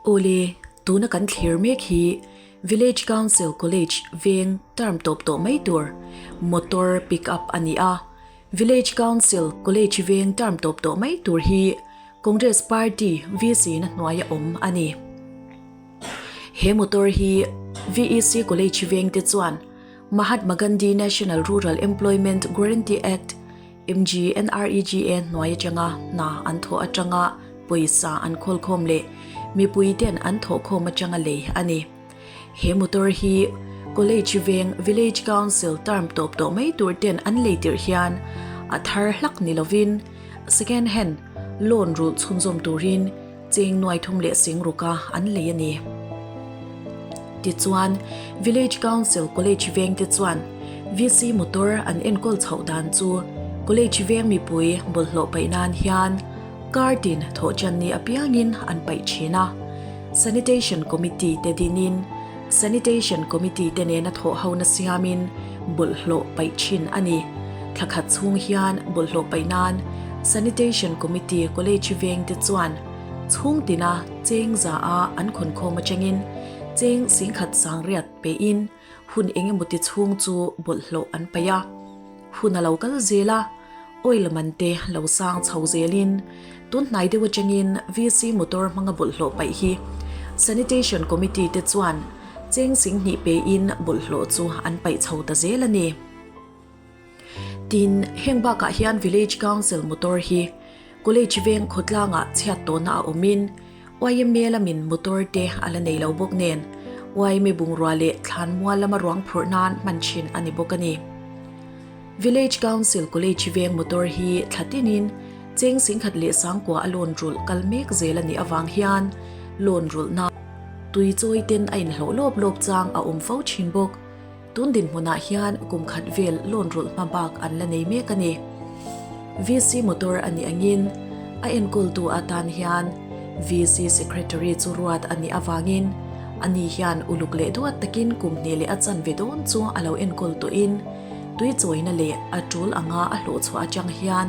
Awle, tuna kan thlir mek hi Village Council College veng term tawp tawh mai tur motor pick up a ni a. Village Council College veng term tawp tawh mai tur hi Congress Party VC na hnuaia awm a ni. He motor hi VEC College veng te chuan Mahatma Gandhi National Rural Employment Guarantee Act, MGNREGA, hnuai atanga hna an thawh atanga pawisa an khawlkhawm leh mipui ten an thawhkhawm atanga lei a ni. He motor hi College veng Village Council term tawp tawh mai tur ten an lei tirh hian a thar hlak ni lovin second hand loan rulh chhunzawm turin Cheng nuai thum leh sing ruka an lei a ni. Tichuan, Village Council College vengte chuan VC motor an enkawl chhoh dan chu College veng mipui bawlhhlawh paih nan hian kar tin thawhchan ni apiangin an paih thin a. Sanitation Committee te dinin Sanitation Committee te nena thawh hona siamin bawlhhlawh paih thin a ni. Thla khat chhung hian bawlhhlawh paih nan Sanitation Committee College vengte chuan chhung tina cheng za a an khawnkhawm atangin cheng singkhat sangriat pein hun engemawti chhung chu bawlhhlawh an paih a. Hun a lo kal zel a. Oil man te lo sang chho zelin tun hnai deuh atangin VC motor hmanga bawlhhlawh paih hi Sanitation Committee te chuan cheng singhnih pein bawlhhlawh chu an paih chho ta zel a ni. Tin, heng bakah hian Village Council motor hi College veng khawtlangah chhiat tawhna a awmin YMA lamin motor te a la nei lo bawk nen YMA bungrua leh thlanmual lama ruang phurh nan hman thin a ni bawk a ni. Village Council College veng motor hi thla tinin cheng singkhat leh sangkua a loan rulh kal mek zel a nih avang hian loan rulhna tui chawi ten a inhlawh lawp lawp chang a awm fo thin bawk. Tun dinhmunah hian kum khat vel loan rulh hma bak an la nei mek a ni. VC motor a nih angin a enkawltu atan hian VC Secretary chu ruat a nih avangin ani hian uluk leh duat takin kum hnih leh a chanve dawn chu a lo enkawl tawhin Tui chawina leh a tul anga a hlawh chhuah atang hian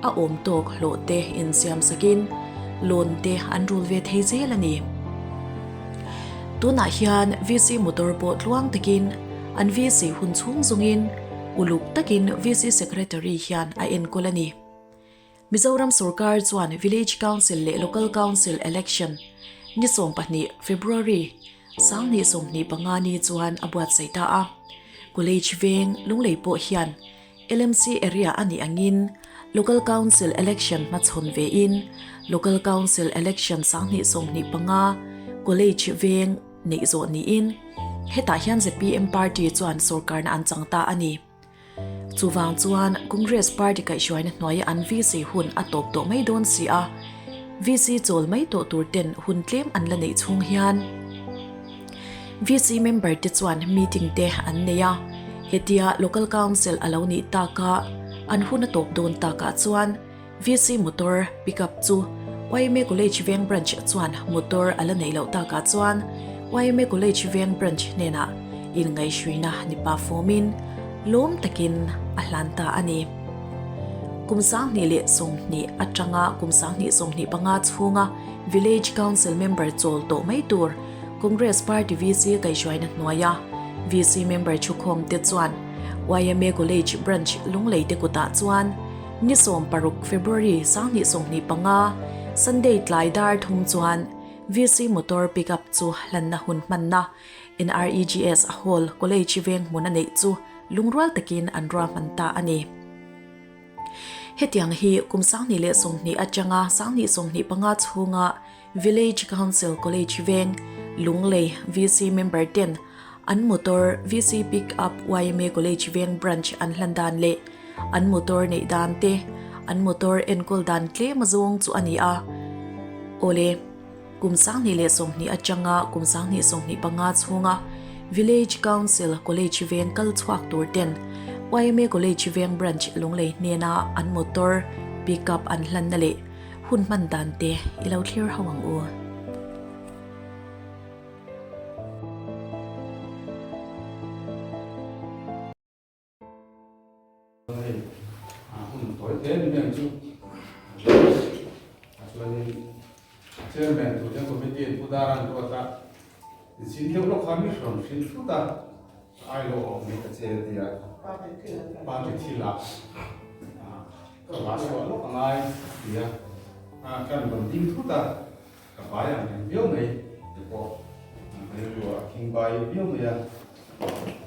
a awm tawk hlawh te insiam sakin loan te an rul ve thei zel a ni. Tunah hian VC motor pawh tluang takin an VC hun chhung zawngin uluk takin VC Secretary hian a enkawl a ni. Mizoram sorkar chuan Village Council leh Local Council Election ni 12, February, 2025 ni chuan a buatsaih ta a. College veng Lunglei pawh hian LMC area a nih angin Local Council Election hmachhawn vein Local Council Election 2025 College veng neih zawh niin hetah hian zpm party chuan sorkarna an chang ta a ni. Chuvang chuan Congress party kaihhruaina hnuaia an VC hun a tawp tawh mai dawn si a, VC chawl mai tawh tur ten hun tlem an la neih chhung hian VC member te chuan meeting te an nei a, hetia Local Council a lo nih taka an hun a tawp dawn takah chuan VC motor pick up chu YMA College Veng Branch chuan motor a la neih loh takah chuan YMA College Veng Branch hnenah inngaihhruina ni pah fawmin lawm takin a hlan ta a ni. Kum 2020 atanga kum 2025 chhunga Village Council member chawl tawh mai tur Congress Party VC kaihhruaina hnuaia VC member thukhawm te chuan YMA College Branch Lunglei te kutah chuan Ni 16 February 2025, Sunday tlai dar thum chuan VC motor pick up chu hlanna hun hmanna NREGS Hall College veng hmun a neih chu lungrual takin an ruahman ta a ni. Hetiang hi kum 2020 atanga 2025 chhunga Village Council College veng Lunglei VC member ten an motor VC Pick Up YMA College veng Branch an hlan dan leh an motor neih dan te an motor enkawl dan tlem a zawng chu a ni a. Awle, kum 2020 atanga kum 2025 chhunga Village Council College veng kal chhuak tur ten YMA College veng Branch Lunglei hnena an motor Pick Up an hlanna leh Hun hman dan te i lo thlir ho ang u. Hei a hun tawi te ni mai ang chu a chuanin. Chairman tur hian committee in Pu Dara'n ruat a, zin deuh lawk khan mi hrawn hrin thut a, ka ai lo awm mai ta che a ti a, party thil ah ka va chhuah lawk a ngai a ti a, kan rawn ding thut a, ka bai ang reng viau mai te pawh rilru ah a khing bai viau mai a,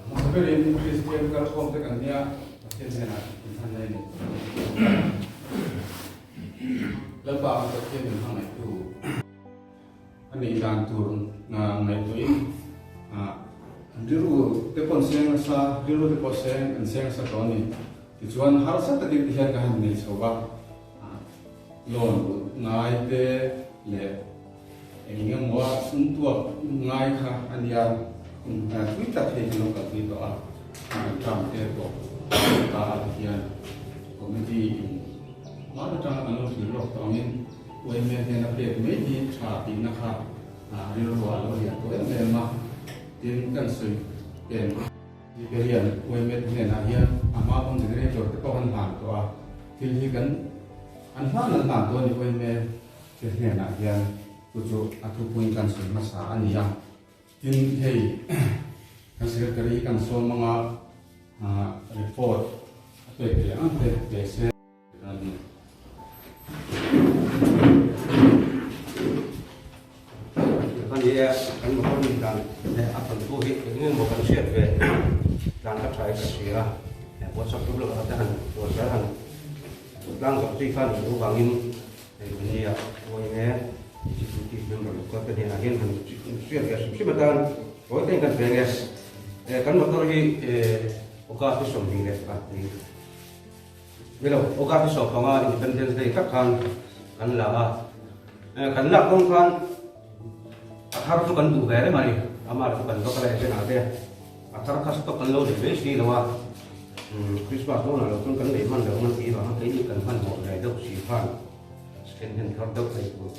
hmasa berin Kristian kalkhawm te kan nia Pathian hnenah inhlan mai a ni. Lalpa ang Pathian min hmangaihtu a nih dan tur ngaihtuahin rilru te pawh an seng nasa, rilru te pawh seng an seng nasa tawh a ni. Tichuan harsa takin ti hian ka han nei chho va, loan ngai te leh eng emaw a sum tuak ngai kha a nia, kum thui tak hei kan lo kalpui tawh a, term te pawh ta a ti hian committee in hman atanga kan lo thlir lawk tawh angin UMA hian a pek mai hi tha tihna kha rilru ah a lo lian tawh em em a, tin kan sawi pen te hian UMA te hnenah hian a hma pawn generator te pawh an hlan tawh a, thil hi kan an hlan an hlan tawh a ni UMA. Te hnenah hian chu chu a thupuiin kan sawi hmasa a ni a, tin hei kan secretary hi kan sawm anga report a pek leh ang te pe se. A ni. Ka ni e, kan motor nih dan leh a thawnthu hi eng eng maw kan hriat ve dan ka tha in ka hria a, WhatsApp group lamah te han buatsaih han tlang zawk chi khan in duh vangin Hei kan nia, uain e, Executive Member local te hnenah hian han hriat ve hrim hrim atan tawi te in kan veng e. Kan motor hi August ni 22 ni lo, August ni 15 Independence Day tak khan kan la a. Kan lak dawn khan a thar chu kan duh ve reng a ni, amah chu kan va kal a agent ah te a thar kha stock kan lo nei mai si lo a. Christmas dawnah lo chuan kan nei hman lo ang a ti vang a, keini kan hmanhmawh ve deuh si khan second hand thar deuh thei tur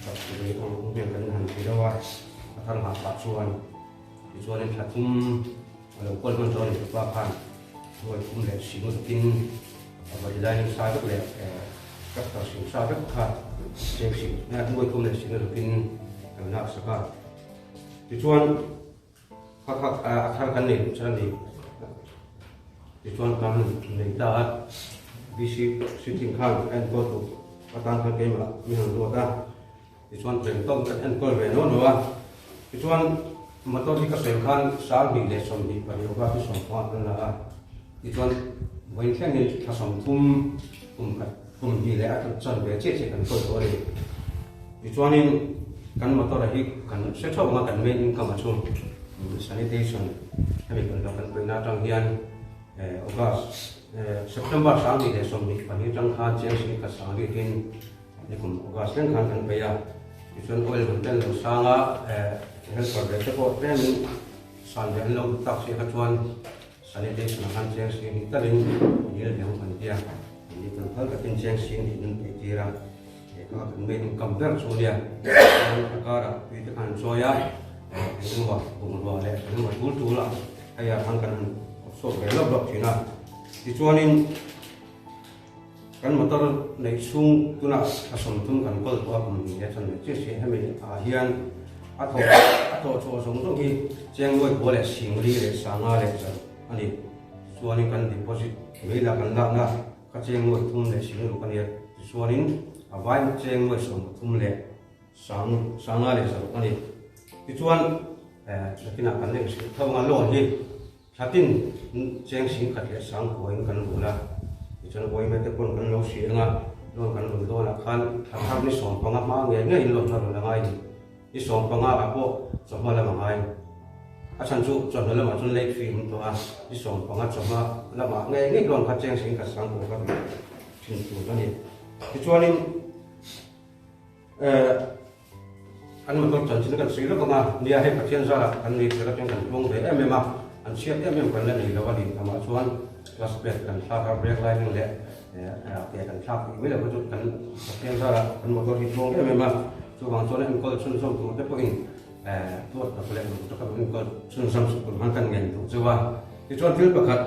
tak ve ang hian kan han ti deuh a, a thar nghah pah chuan tichuanin thla thum a lo kawl hman chuan pa khan nuai thum leh sing rukin a body lining sa vek leh tractor sing sa vek kha cheng sing nuai thum leh sing rukin kan lak sak a, tichuan Kha kha a thar kan nei duh chuan a ni. Tichuan kan nei ta a, BC sitting khan a enkawl duh atan khan keimah min rawn ruat a, tichuan tlem tawk kan enkawl ve nuah nuah a. Tichuan motor hi ka sawi khan 2024 August ni 15 kan la a, tichuan vawiin thleng hi thla 30 kum khat kum hnih leh a chan ve chiah chiah kan kawl tawh a ni. Tichuanin kan motor-a hi kan hre theuh ang a, kan main income-a chu sanitation hemi kan lo kan puihna atang hian August, September 2022 atang khan cheng sing khat sang rikin nikum August thleng khan kan peih a. Tichuan oil man tel lo sang a, helper ve te pawh tlemin san ve an lo duh tak si kha chuan sanitation-ah khan cheng sing hnih talin dil ve ang kan tia, ni kan phal takin cheng sing hnih an peih tir a. He kha kan main income ber chu nia, chuan a karah tui te khan an chawi a, eng emaw bungrua leh eng emaw tul tul a hei ah khan kan han chhuak ve lawk lawk thin a. Tichuanin kan motor neih chhung tunah thla 30 kan kawl tawh a kum hnih leh chuan leh chiah chiah hemi ah hian a thawh a thawh chhuah zawng zawng hi cheng nuai kua leh singli leh sanga leh zan a ni. Tichuanin kan deposit mai la kan lakna Ka cheng nuai thum leh sing ruk a nia, tichuanin a vai cheng nuai 33 leh sang sanga leh zaruk a ni. Tichuan nakinah kan leng hrih tho anga loan hi thlatin cheng sing khat leh sang kuain kan rul a, tichuan uaime te pawn kan lo hrih anga loan kan rul dawnah khan thla thar ni 15 hma ngei ngeiin loan kha rul a ngai ni. Ni 15 ah pawh chawhma lam a ngai. A chhan chu chawhnu lamah chuan late fee awm tawh a, ni 15 chawhma lamah ngei ngei loan kha cheng sing khat sang pawh ka duh thin tur a ni. Tichuanin eh an motor chanchin kan sawi lawk ang a, nia hei Pathian zarah kan nei tel atang kan tluang ve em em a, an chhiat em em kan la nei lo a ni. Amah chuan clutch plate kan thlak a, brake lining leh ke kan thlak tih mai lo kha chu kan Pathian zarah kan motor hi tluang em em a. Chuvang chuan enkawl chhunzawm tur te pawhin tuat tak leh uluk taka enkawl chhunzawm sak tur khan kan ngen duh cheu a. Tichuan thil pakhat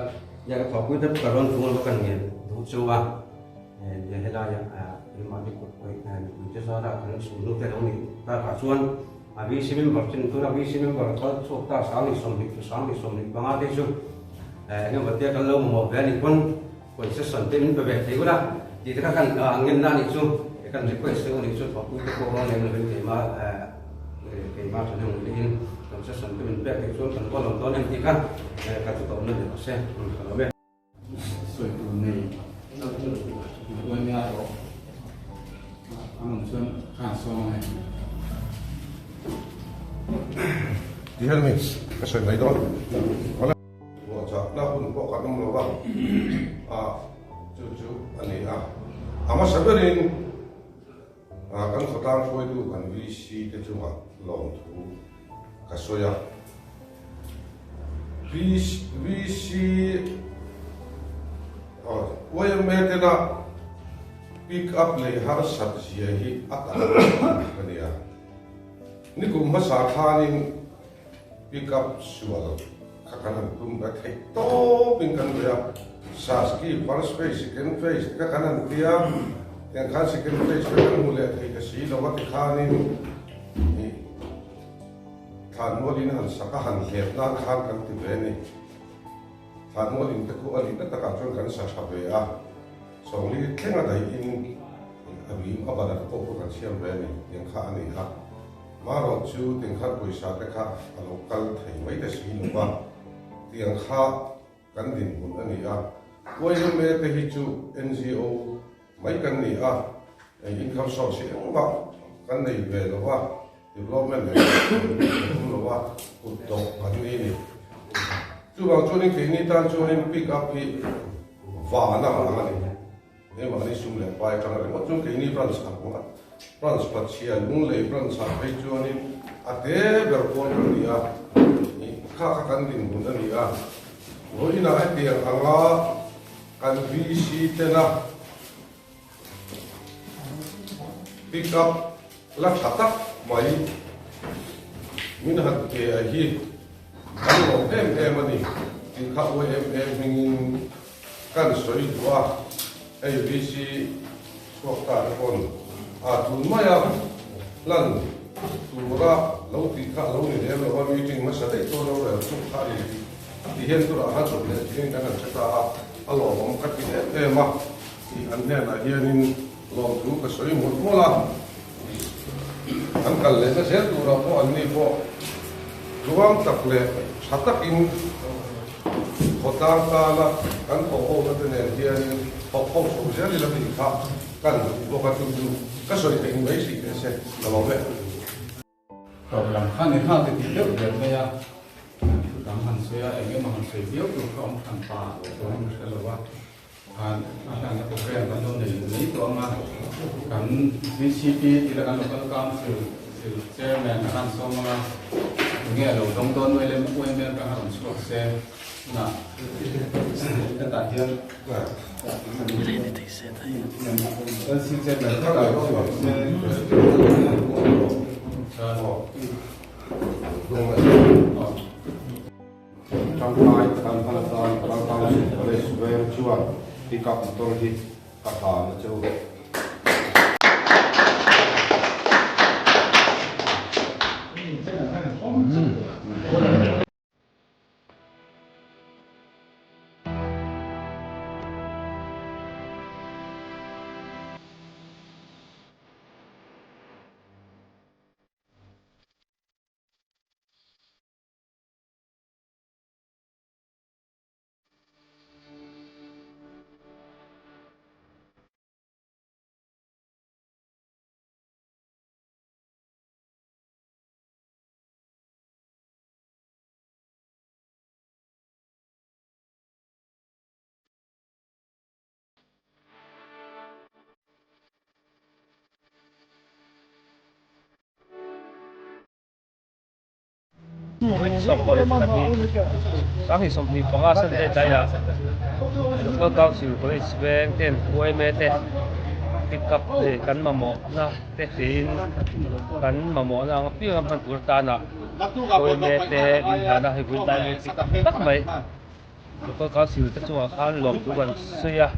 lehkha thawhpui te ka rawn chung lova kan ngen duh cheu a, helaiah Keimahni kut pawih mipui te zara kan chhungnu te lo nih takah chuan a VC member chin tuna VC member kal chhuak ta 2025 te chu eng emaw tia kan lo mamawh ve a nih pawn concession te min pe ve thei ula tih te kha kan ngenna a nih chu kan request deuh a nih chu thawhpui te pawh rawn lem lovin keimah keimah thahnem ngeiin concession te min pek theih chuan kan va lawm dawn em tih kha ka chu tawpna ni rawh se ka lawm e. Sawi tur nei uai mai a rawh a awm chuan khan sawm ang e. Ti hian mi ka sawi mai dawn. Ruahchahna hun pawh kan awm lo va, a chu chu a ni a. A hmasa berin kan khawtlang hruaitu kan VC te chungah lawmthu ka sawi a. VC YMA tena pick up lei harsat zia hi a tak a ni a. Nikum hmasa khanin pick up sual kha kan han tum a theih tawpin kan vawi a. Saski first phase, second phase te kha kan han ti a, tiang khan second phase kha kan hmu leh thei ta si lo a tikhanin Thlanmualin han sak a han hlep nan khan kan ti ve a ni. Thlanmualin te khu a nihna takah chuan kan sa tha ve a, Sawngli thleng a daihin a bim a ban te pawh khu kan siam ve a ni tiang kha a ni a. Marawh chu tiang khan pawisa te kha a lo kal thei mai ta si lo va, tiang kha kan dinhmun a ni a. YMA te hi chu NGO mai kan ni a, income source hi engmah kan nei ve lo va. Development leh kan awm lo a, kut tawh kan ni ni. Chuvang chuanin keini tan chuanin pick up hi vana ang a ni. Engmahni sum leh pai atanga ringawt chuan keini branch ang a, branch Pathian Lunglei branch ah phei chuanin a te ber pawl kan ni a, kha kha kan dinhmun a ni a. Vawiinah hetiang anga kan VC tena Pick up la tha tak mai min han ke a hi kan lawm em em a ni tih kha uai em em hmingin kan sawi duh a, hei VC chhuak ta te pawn a tun maia hlan tura lo tih kha a lo ni lem lo a, meeting hmasa daih chuan lo rel chuk kha a ni tih hian turah khan chawp leh thingin kan han hre ta a. A lawmawm ka ti em em a, tih an hnenah hianin lawmthu ka sawi mawlh mawlh a, an kal lehna zel turah pawh anni pawh tluang tak leh tha takin khawtlang tana kan thawh hona te nen hianin thawk ho chho zel ila tih kha kan duh bawk a, chu chu ka sawi theih mai hrih teh se ka lawm e. Tawp lam kha ni nghal ti tih deuh ber mai a, thu dang han sawi a, eng emaw han sawi viau tur kha awm hran pa chuan ka hre lo a, khan a hlanna program kan lo nei mai tawh ang a, kan VCP tila kan local council chairman a han sawm ang a, enge a lo dawng dawn nuai lem uai mai atang a rawn chhuak se tunah hetah hian LC chairman kha lo chhuak se. Tangkai kan hman atan Tangkai College Veng chuan pickup motor hi ka hlan a cheu. 25 Sunday tlaiah Local Council College veng ten yma te pick up leh kan mamawhna te tiin kan mamawhna ang apiang a hman tur atana yma te min hlana hei bul tlai mai pick up tak mai Local Council te chungah khan lawmthu kan sawi a.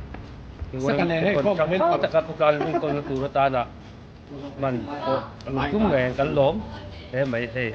YMA te pawn changkang taka khawtlang enkawlna tur atana hman pawh an tum ngei ang kan lawm hle mai hei.